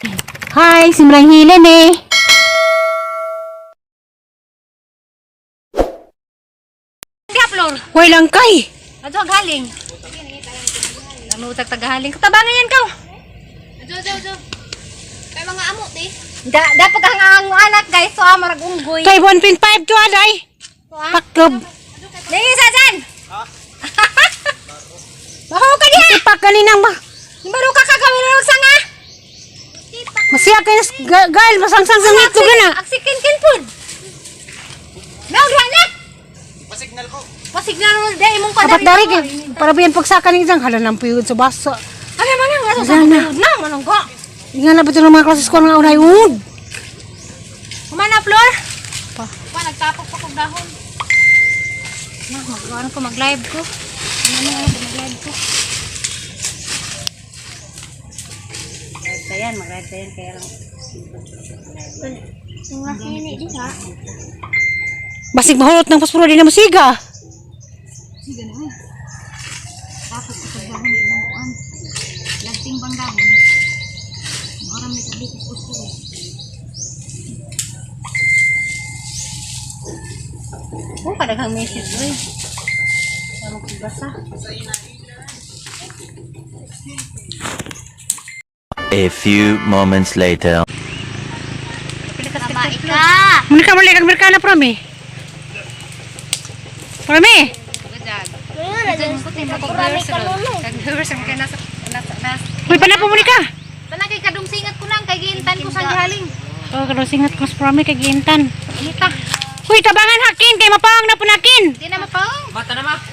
Hi, simrang hilan eh. Diha, Flor. Hoy lang kay. Adto ang haling. Ano utag tagahaling? Katabangan yan kaw. Ajo, ajo, ajo. Kay mga amo, te. Da dapat ang ang anak guys, so amar unggoy. Kay 1.5 to aday. Pakob. Dili sa dyan. Ha? Baho ka diha. Tipak kaninang ba. Baro ka kagawin og sanga. Masiya kay gail masangsang sang itlog na. Aksikin kin pud. Naw diha na. Pasignal ko. Pasignal mo di imong Dapat dari kay para biyan pagsaka ning isang hala nang puyod sa basa. Ano man ang aso sa Wala na. na manong ko. Nga na ba ito ng mga klases ko nga unay ud. Humana Flor. Pa. Pa, nagtapok pa kog dahon. Na mag ko mag-live ko. Ano ano ko mag-live ko. Live pa yan, mag-live pa yan kaya lang. Ang diha. Basig mahulot ng posporo di na musiga. Sige na, eh. Tapos kog dahon di na muan. Lagting bang dahon. Maram ni kabi ko usto. Oh, kadaghang message oy. Sama ko basa. A few moments later. Babae ka. Muna ka muli kag Amerikana prami. Prami. Uy, panapo muna ka. Tanang kay kadung singat ko lang kay giintan ko sa gihaling. Oh, kalau singat ko sa prami kay giintan. Inita. Uy, tabangan hakin kay mapaang na punakin. Di na mapaong.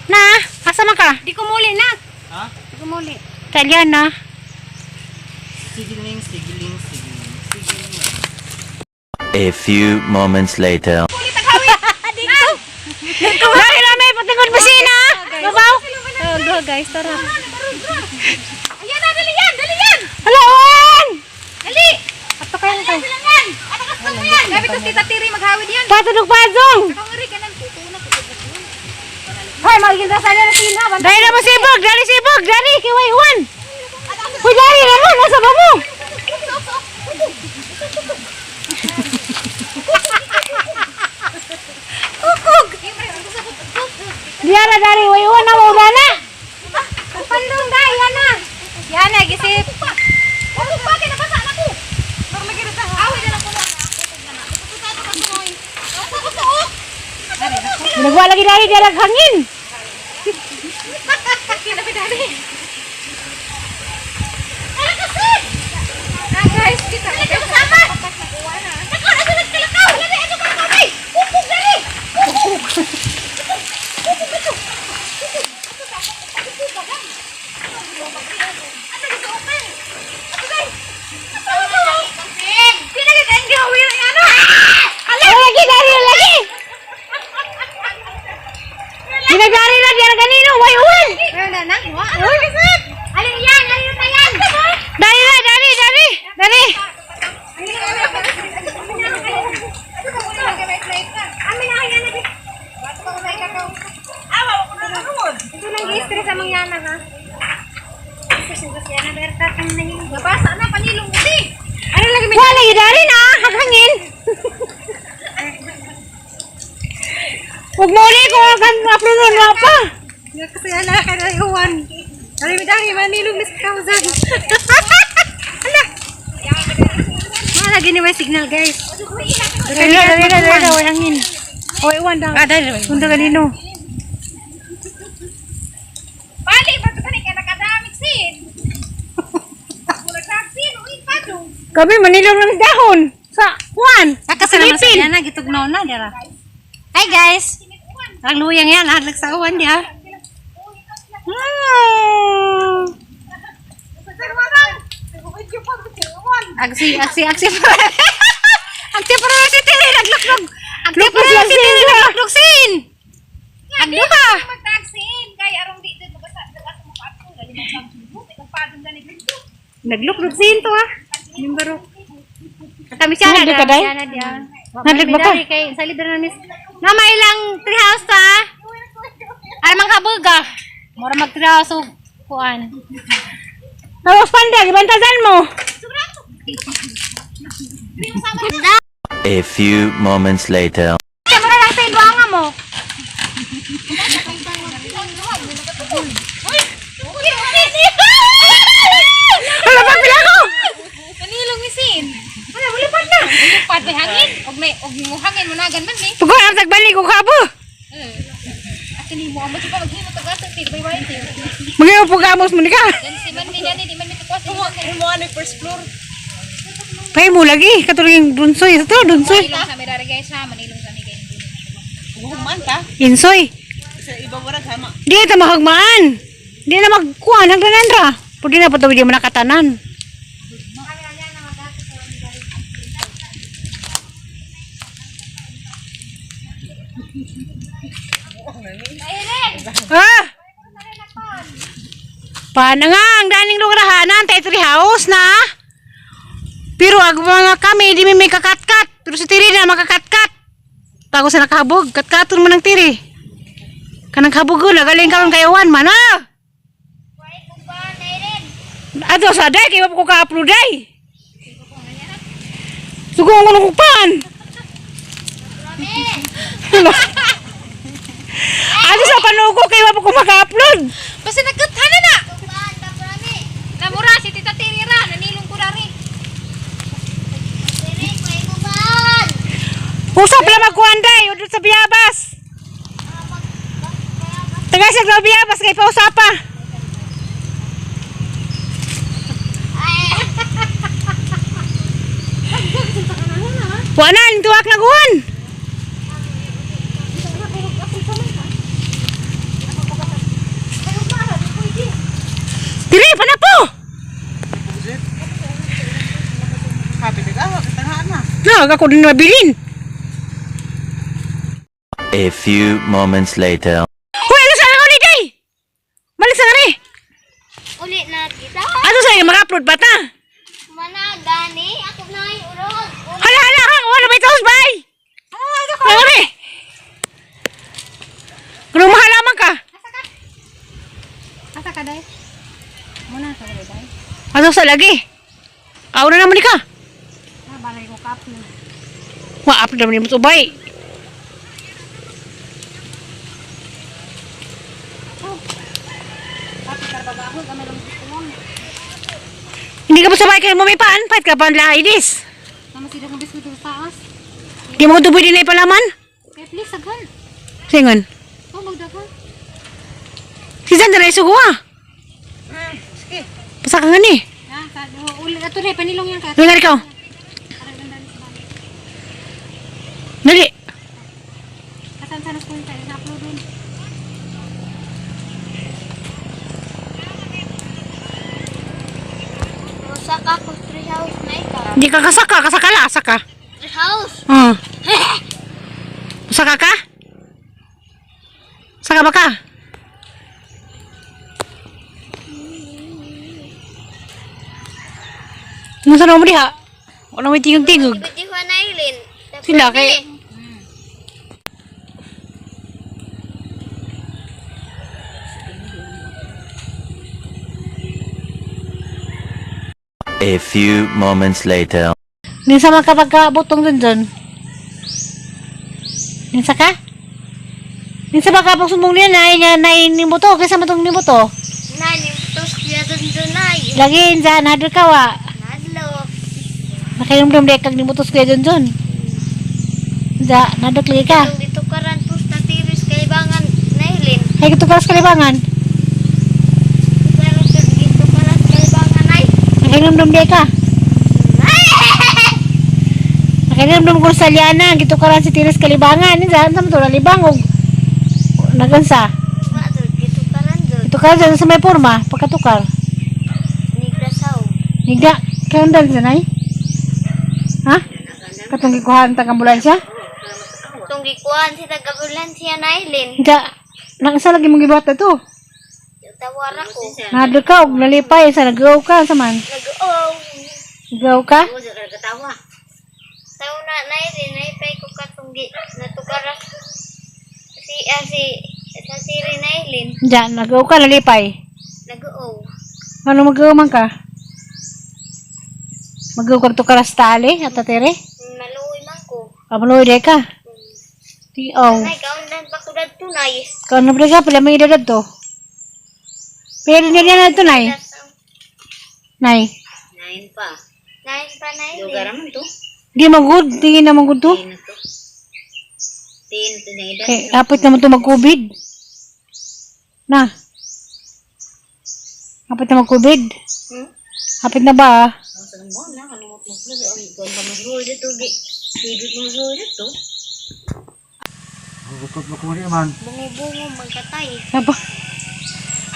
Na, asa man ka? Di ko muli na. Ha? Di ko muli. Italiana. A few moments later. Lari na may patingod basina. Babaw. Oh, go guys, tara. Ayan na, dali yan, dali yan. Hala, uwan! Dali. Ato kayo na tayo. Silangan. Atakas mo yan. Gabi to tita Tiri maghawid yan. Patudog pazong. Kanguri ka nang tuto na ko. Hoy, magiging sa na sila. Dali na mo sibog, dali sibog, dali kay way uwan. Uy, dali na mo, nasa ba mo? Diara dari way uwan na mo na. Pandong da, yan na. Yan na, gisip. Ano pa kay nabasa na ko. Mar lagi ra awid na lang ko na. Ginagawa lagi dari diara hangin. Ah, guys, kita. Kasama. Nakaw na sila kalakaw. Lali ato ka kami. Pupog dali. Pupog. Pupog ito. Pupog. Ato sa pupog ba lang? Ato dito open. Ato dai. Ato ato. Pinagit ang gawin ang ano. Ala lagi dari lagi. Ginagari na diara ganino way uwan. Ayun na na. Alin yan, alin na yan. Dali na, dali, dali. Dali. Amin na yan na. Ito nang gi-stress sa mga yana ha. Stress sa yana berta kang nahilong. Nabasa na panilong uti. Ano lagi may Wala lagi dari na, haghangin. Huwag mo ulit kung ang apro nun, wala pa. Nga kasi ala ka na iwan. Dali mi dali manilong ni sa thousand. Ala. Mga lagi ni may signal guys. Dali na, dali na, dali na, way hangin. Oy, uwan daw. Ah, dali. Tunda ganino. Bali, ba't ka ka nakadamig sin? Mura sin, uy, padong. Kami manilong ng dahon sa kuan. Nakasa naman sa yana gitugnaw na dira. Hi guys. Ang luyang yan, hadlok sa uwan diha. Agsi, agsi, agsi pa. Agsi pa rin si Tiri, nagluklog. Agsi pa rin si Tiri, nagluklog sin. Agduha. Magtagsin, kay arong di dito basta dala sa mga ato, dali mo sa sulod, padong gani dito. Nagluklog sin to ah. Nimbaro. Kami siya na Nagluklog ka, day? na diya. Nagluklog ba ka? Kay sa lider na nis. Na may ilang treehouse ta. Ay mang habog ah. Mura mag treehouse og kuan. Tapos panda, gibantazan mo. A few moments later. Mura lang sa ibuanga mo. Wala pa pila ko. Kanilong isin. Wala, mulipad na. Mulipad may hangin. Og may og mo hangin mo nagan man ni. Pagkuhan ang tagbalik ko kabo. Atin mo amo pa maghimo tag ato ti bay bay ti. Magayo po kamos mo ni ka. Dan si man ni dani di man mi tukwas. Pay mo lagi katulog yung dunsoy sa to dunsoy. Manilong sa mi dari guys ha, manilong sa mi guys. Insoy. Di ta mahagmaan. Di na magkuan hangganan ra. Pwede na patuloy di mo nakatanan. Ah! Paano nga ang daning lugar hanan tayo tree house na. Pero ag mga kami di mi may kakatkat. Pero si Tiri na makakatkat. Tago sa nakahabog, katkaton mo ng Tiri. Kanang habog na galing karon kay Juan man ah. Ato sa day kay wa ko ka-upload day. Sugo ko nung pan. Ato sa panugo kay wa ko maka-upload. Basta nagkutana na. Namura si Tita Tiri ra, nanilong ko dari. Usap lang magkuhan day udot sa biyabas. Tagay sa biyabas kay pausapa. Wala, tuwak na guwan. Dili, panapo! Na, ako din mabilin. A few moments later. Hoy, ano sa ako ni Day? Balik sa kani. Ulit na kita. Ano sa iyo maka-upload ba ta? Mana gani ako na ay urog. Hala, hala, ha, wala ba ito, bay? Hala, kani. Kung mahalaman ka. Asa ka day? Muna ka day. Ano sa lagi? Kauna naman ni ka. Ah, balay ko ka upload. Wa upload naman mo bay. Hindi ka ba sabay kayo mamipaan? Pahit ka pa ang lahay dis. Tama sila kong biskuit sa taas. Di mo duboy din ay palaman? Kaya please, saghan. Singon. Oh, magdagan. Si Zan na isugo ah. Basta ka nga ni. Ah, sa ulit ato na panilong yan ka. Nangyari ka. Dali. Kasan sa school tayo na upload dun. Usa ka ko tree house na ikaw. Hindi ka kasaka. Kasaka la. Saka. Tree house. Ah. Saka ka? Saka ba ka? Ano sa mo diha? Wala may tingog-tingog. Ibig na ilin. Sila kay... A few moments later. Ninsa man kapag kabutong dun dun. Ninsa ka? Ninsa ba kapag sumbong niya na nga na nibuto kaysa matong nibuto? Nani tos siya dun dunay. Lagi insa nadol ka wa. Nadlo. Nakayumdum di kag nibutos kuya dun dun. Insa nadol lagi ka. Itong dito karan tos na tiris kaibangan na ilin. Ay kito karas kalibangan. Pero dito karan kaibangan ay. Nakayumdum di ka. Nakayumdum ko sa liana kito karan si Tiris Kalibangan. Insa unsa man to nalibang og nagansa. Wa dun dito karan dun. Ito karan sa may porma pagkatukar. Nigrasaw. Nigda, kaundal sa nay? Ha? Katong gikuhaan tag ambulansya? Itong gikuan si taga-ambulansya na ilin. Nigda, nang isa lagi mong gibuhat na to. Tawara ko. Nahadlok ka og nalipay sa nag-go ka sa man. Nag-oo. Go ka? Tao na na ilin na ipay ko katong gi natukaras si ah, si sa siri na ilin. Diyan, nag-go ka nalipay. Nag-oo. Ano mag-go man ka? Magugag to karastali at tere. Maluoy man ko. Kamuloy de ka. Ti oh. Nay, kaundan pa ko dadto, nay. Kano ba ka pala may edad to? Pero hindi na to, nay. Nay. 9 pa. 9 pa, nay. Lugar man to. Di magud, tingin na magud to. Tin to na edad. Kay dapat naman to mag-COVID. Na. Dapat na mag-COVID. Hapit na ba? Ah? Bungo-bungo magkatay. Aba.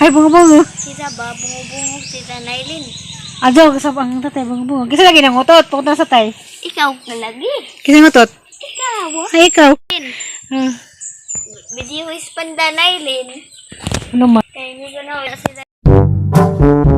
Ay, bungo-bungo. Sila ba bungo-bungo sila Nailin? Ado, kasap ang tatay, bungo-bungo. Kasi lagi nang utot, pupunta sa tay. Ikaw ka lagi. Kasi ang utot. Ikaw. Ay, ikaw. Ah, Video is panda Nailin. ano ma? Kaya hindi ko na wala sila.